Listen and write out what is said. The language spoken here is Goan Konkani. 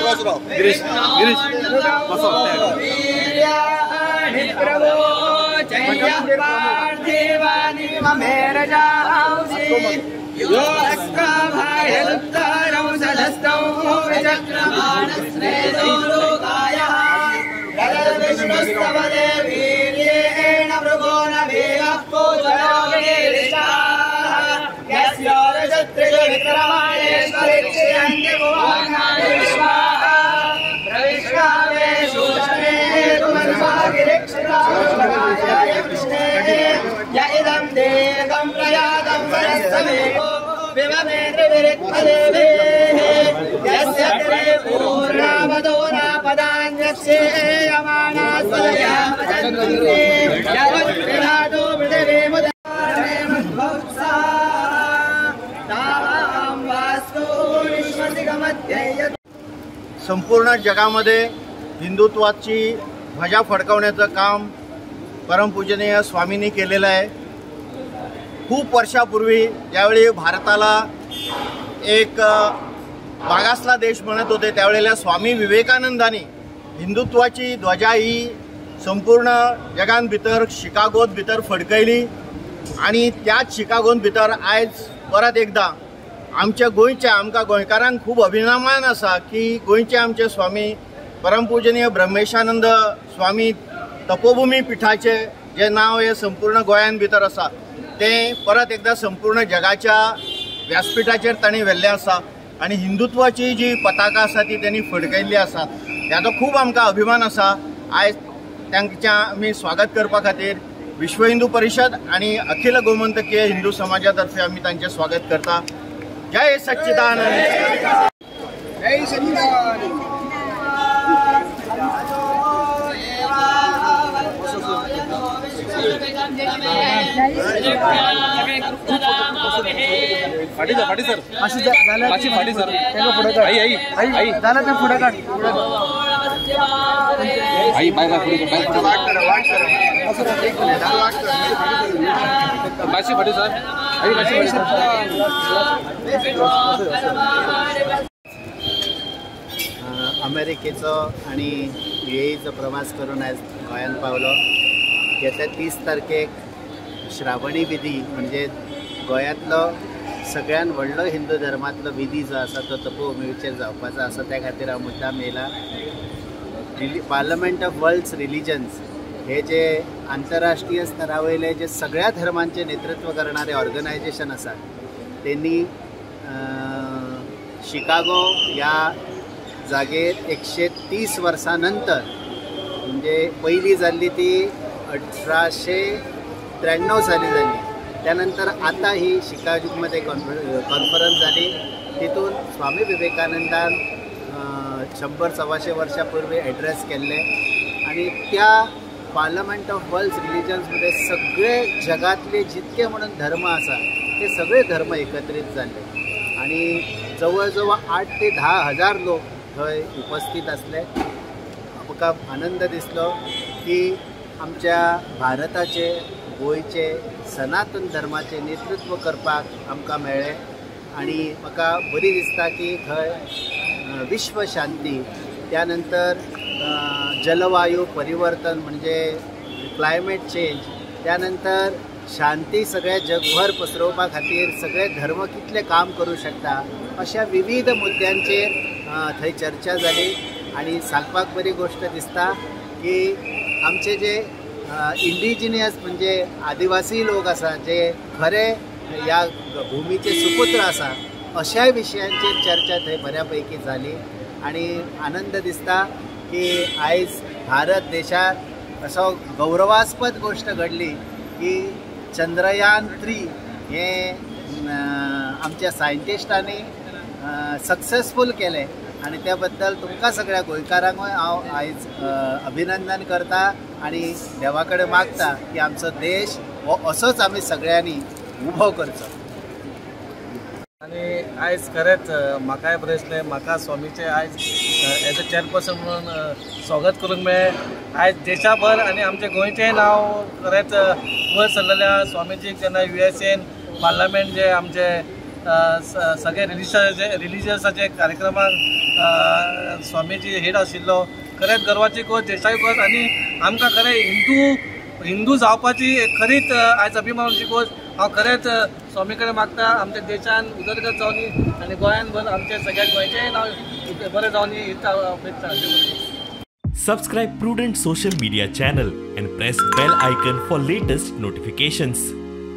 गिरीश गिरीश बसो संपूर्ण जगामध्ये हिंदुत्वाची ध्वजा फडकवण्याचं काम परमपूजनीय स्वामींनी केलेलं आहे। खूप वर्षापूर्वी ज्यावेळी भारताला एक मागासला देश म्हणत होते त्यावेळेला स्वामी विवेकानंदांनी हिंदुत्वाची ध्वजा ही संपूर्ण जगांत भितर शिकागोत भितर फडकयली आणि त्याच शिकागोत भितर आयज परत एकदा आमच्या गोंयच्या आमकां गोंयकारांक खूब अभिमान आसा की गोंयचे आमचे स्वामी परमपूजनीय ब्रह्मेशानंद स्वामी तपोभूमी पिठाचे जे नाव हे संपूर्ण गोंयांत भितर आसा तें परत एकदा संपूर्ण जगाच्या व्यासपीठाचेर तांणी व्हेल्लें आसा आनी हिंदुत्वाची जी पताका आसा ती त्यांनी फडकयल्ली आसा। हाचो खूब आमकां अभिमान आसा। आयज तांचें आमी स्वागत करपा खातीर विश्व हिंदू परिषद आनी अखिल गोमंतकीय हिंदू समाजा तर्फे आमी तांचें स्वागत करता। जय सच्चिदानंद। जय सच्चिदानंद। फाटी सर, फाटी सर, मातशी फाटी सर, आई आई आई झालं ते पुढे काढ, आई बाय बाय पुढे बाय पुढे मातशी फाटी सर, आई मातशी फाटी सर। अमेरिकेचो आनी युएईचो प्रवास करून आयज गोंयांत पावलो। येत्या 30 तारखेक श्रावणी विधी म्हणजे गोंयांतलो सगळ्यान व्हडलो हिंदू धर्मांतलो विधी जो आसा तो तपोभूमीचेर जावपाचो आसा, त्या खातीर हांव मुद्दाम येयला। पार्लमेंट ऑफ वर्ल्ड्स रिलिजन्स हे जे आंतरराष्ट्रीय स्तरा वयले जे सगळ्या धर्मांचे नेतृत्व करणारे ऑर्गनायझेशन आसा तेंनी शिकागो ह्या जागेर 130 वर्सां नंतर म्हणजे पयली जाल्ली ती 1893 साली जाल्ली, त्यानंतर आता ही शिकागोमध्ये कॉन्फरन्स झाली। तितून स्वामी विवेकानंदान 100-125 वर्षापूर्वी एड्रेस केल्ले आणि त्या पार्लमेंट ऑफ वर्ल्ड्स रिलिजन्समध्ये सगळे जगातले जितके म्हणून धर्म आसा ते सगळे धर्म एकत्रित जाले आणि जवळ जवळ 8 ते 10 हजार लोक थंय उपस्थित आसले। म्हाका आनंद दिसलो की आमच्या भारताचे गोंयचे सनातन धर्माचे नेतृत्व करपाक आमकां मेळ्ळें आणि म्हाका बरी दिसता की थंय विश्व शांती, त्यानंतर जलवायू परिवर्तन म्हणजे क्लायमेट चेंज, त्यानंतर शांती सगळ्या जगभर पसरोवपा खातीर सगळे धर्म कितले काम करूं शकता अशा विविध मुद्द्यांचेर थंय चर्चा जाली। आनी सांगपाक बरी गोश्ट दिसता की आमचे जे इंडिजिनियस म्हणजे आदिवासी लोक आसा जे खरे ह्या भूमीचे सुपुत्र आसा अशाय विशयांचेर चर्चा थंय बऱ्या पैकी जाली आनी आनंद दिसता की आयज भारत देशात असो गौरवास्पद गोश्ट घडली की चंद्रयान 3 हे आमच्या सायंटिस्टांनी सक्सेसफूल केलें आनी त्या बद्दल तुमकां सगळ्या गोंयकारांकूय हांव आयज अभिनंदन करता आनी देवा कडेन मागता की आमचो देश हो असोच आमी सगळ्यांनी उबो करचो। आनी आयज खरेंच म्हाकाय बरें दिसलें, म्हाका स्वामीचें आयज एज अ चेअरपर्सन म्हणून स्वागत करूंक मेळ्ळें। आयज देशाभर आनी आमच्या गोंयचेंय नांव खरेंच वयर सरलेलें आसा। स्वामीजीक जेन्ना युएसएन पार्लमेंट जे आमचे सगळे रिलिजियसाचे कार्यक्रमाक स्वामीजी हेड आशिल्लो. खरेंच गर्वाची गोश्ट, देशाची गोश्ट आनी आमकां खरें हिंदू जावपाची खरीच आयज अभिमानाची गोश्ट. हांव खरेंच स्वामी कडेन मागता आमच्या देशान उदरगत जावनी आनी गोंयान भर आमच्या सगळ्या गोंयचेंय नांव बरें जावनी हीच अपेक्षा. Subscribe Prudent Social Media channel and press bell icon for latest notifications.